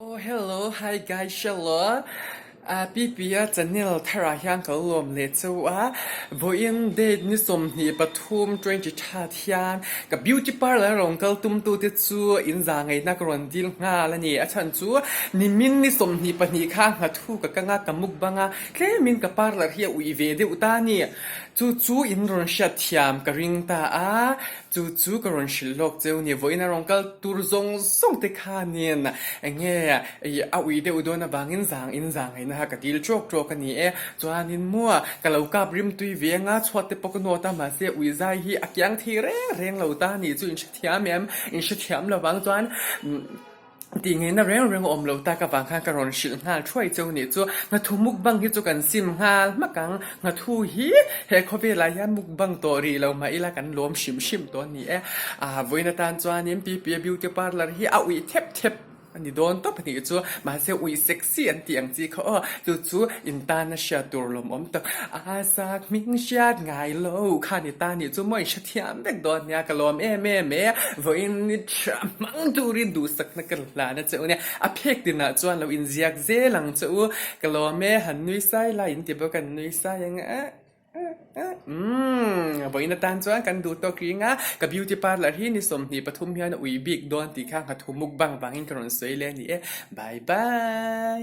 Oh hello hi guys shallow ah Pi-Pi-a channel tharah hian ka lo lawm leh chauh a vawiin date ni 23 23 hian ka beauty parlour rawn kal tum tu te chu in za ngaihna ka rawn dil nghal a ni a chhan chu nimin ni 22 kha nghathu ka kang a ka mukbang a tlemin ka parlour hi a uih ve deuh ta a ni chu chu in rawn hriat thiam ka ring ta a. Chu chu ka rawn hrilh lawk cheu ni, vawiin a rawn kal tur zawng zawng te khanin enge a ui deuh dawn avangin zang in zang ngaihna kha ka dil trawk trawk a ni e. Chuanin maw ka lo kap rim tui ve anga chhuat te pawh ka nawt a, mahse ui zai hi a kiang thei reng reng lo ta a nih chu in hrethiam em? In hrethiam lovang chuan. Tih ngeina reng reng a awm loh tak avang khan ka rawn hrilh nghal thuai cheu nih chu nghathu mukbang hi chu kan sim nghal hmak ang. Nghathu hi he khawvelah hian mukbang tawh rih lo mah ila kan lawm hrim hrim tawh a ni e. Aa vawiin atan chuanin Pipi-a beauty parlour hi a uih thep thep a ni dawn tawp a nih chu. Mahse uih sexy an tih ang chi kha aw. Chu chu in tana hriat tur lawmawm tak a zak hming hriat ngai lo kha ni ta nih chu maw in hrethiam vek dawn nia ka lawm em em e. Vawiin ni tha hmang turin duhsakna ka hlan a che u nia. A phek tinah chuan lo inziak zel ang che u. Ka lawm e, han nui sai lai in ti bawk a, han nui sai ang e. Umm, vawiin atan chuan kan duh tawk ring a, ka beauty parlour hi ni 23 hian a ui bik dawn tih kha nghathu mukbang vangin ka rawn sawi leh a ni e. Bye bye.